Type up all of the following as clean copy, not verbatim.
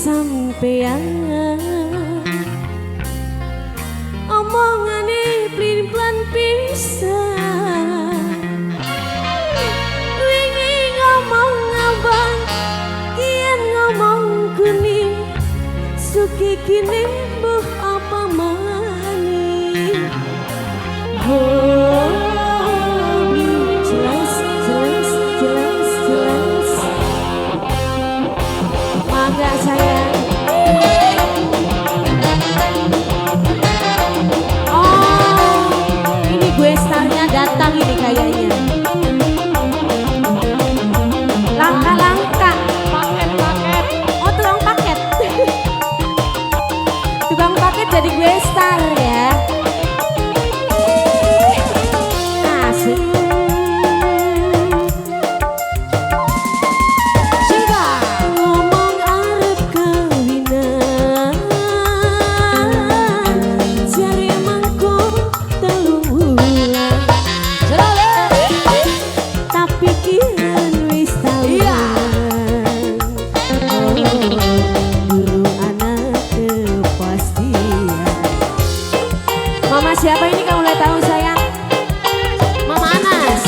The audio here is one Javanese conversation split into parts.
Sampean omongane plin-plan pisan, wingi ngomong abang kian ngomong kuning, suki kini mbuh apa maning. Oh, jelas jelas jelas jelas. Mangga sayang. Oh, ini gue starnya datang ini kayaknya. Langka-langka. Paket-paket. Oh, tukang paket. Tukang paket jadi gue star ya. Asik. Ngomong arep kawinan, jare mangko 3 bulan, tapi kian wis tahunan. Oh, guru anak kepastian. Mama siapa ini kamu boleh tahu sayang? Mama Anas.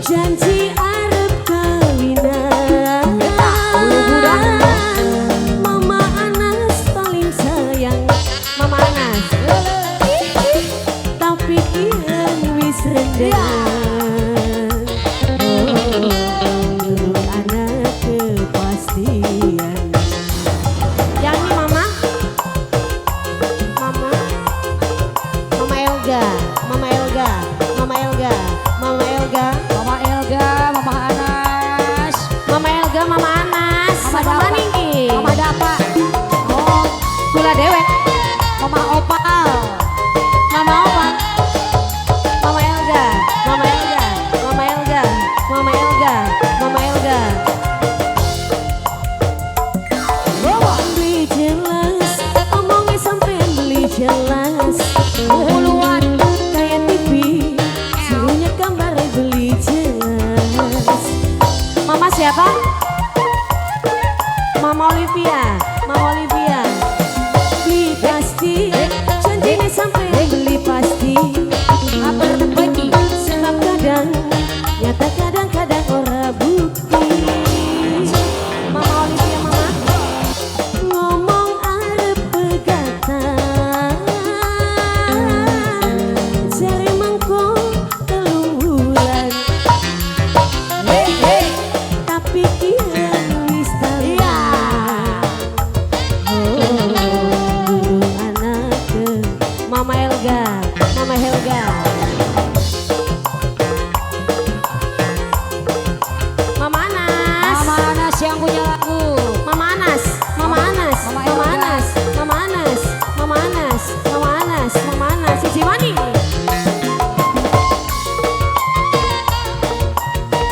Janji arep kawinan, Mama Anas paling sayang. Mama Anas. Tapi kian wis rendengan. Oh, guru anak kepastian. Yang ini Mama, Mama, Mama Elga, Mama Elga, Mama Elga, Mama Elga, Mama Elga, Mama Anas, Mama Elga, Mama Anas, Mama Mama Dapa, Ningki, Mama Dapa, oh, Kula dewek, Mama Opal, Mama Opa, Mama Elga, Mama Elga, Mama Elga, Mama Elga, Mama Elga. Beli jelas, omongnya sampean beli jelas. Puluhan. Kayak TV, suruhnya gambar beli jelas. Mama siapa? Mama Olivia, Mama Olivia. Beli pasti, janjinya sampean beli pasti. Apa lagi? Sebab kadang nyata kadang-kadang ora bukti. Mama Olivia, Mama ngomong arep pegatan, jare mangko 3 bulan, tapi kian wis tahunan. Oh, guru anak Mama Elga, Mama Helga, Mama Anas, Mama Anas yang punya lagu. Mama Anas, Mama Anas, Mama Mama Elga. Anas, Mama Anas, Mama Anas, Mama Anas, Mama Anas, Siji Wani.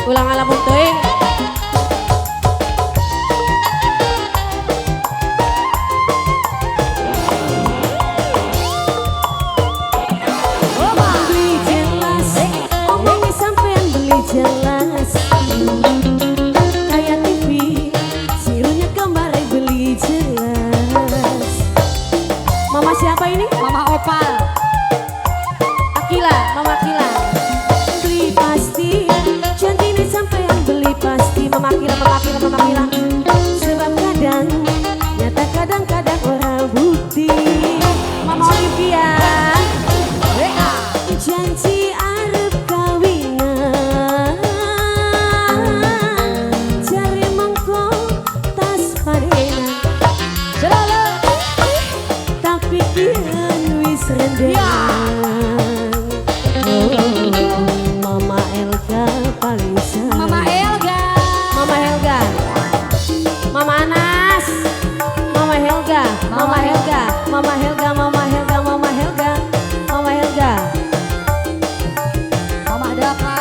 Ulang alamun teuing. Beli jelas, omongnya sampean beli jelas. Kayak TV, sirunya gambar beli jelas. Mama siapa ini? Mama Opal, Akila, Mama Akila. Beli pasti, janjine sampean beli pasti. Mama Akila, Mama Akila, Mama Akila. Sebab kadang nyata kadang-kadang orang bukti. Mama Olivia. Janji arep kawinan, jare mengko tas parenan, tapi kian wis rendengan. Oh, Mama Elga paling sayang. Mama Elga, Mama Helga, Mama Anas, Mama Helga, Mama Helga, Mama Helga, Mama Helga, Mama Helga, Mama Helga, Mama Dapa,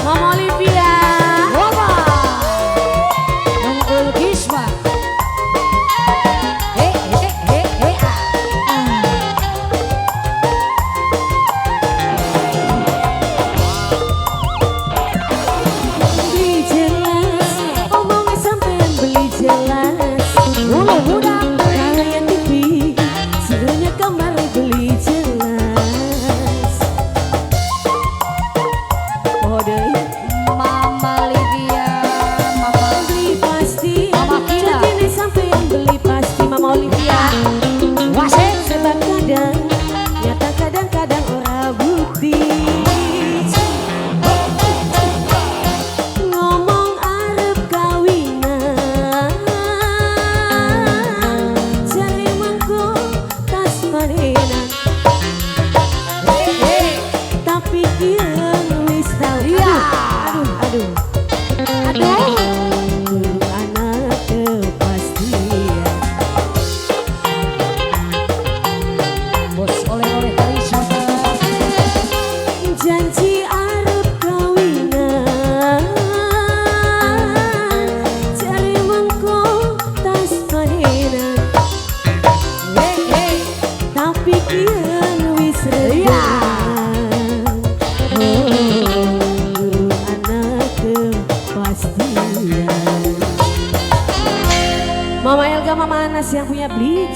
Mama Olivia, Mama Nungul Kisma. He he he he ah. Beli jelas, omongnya sampean kepastian. Mama Elga, Mama Anas yang punya beli.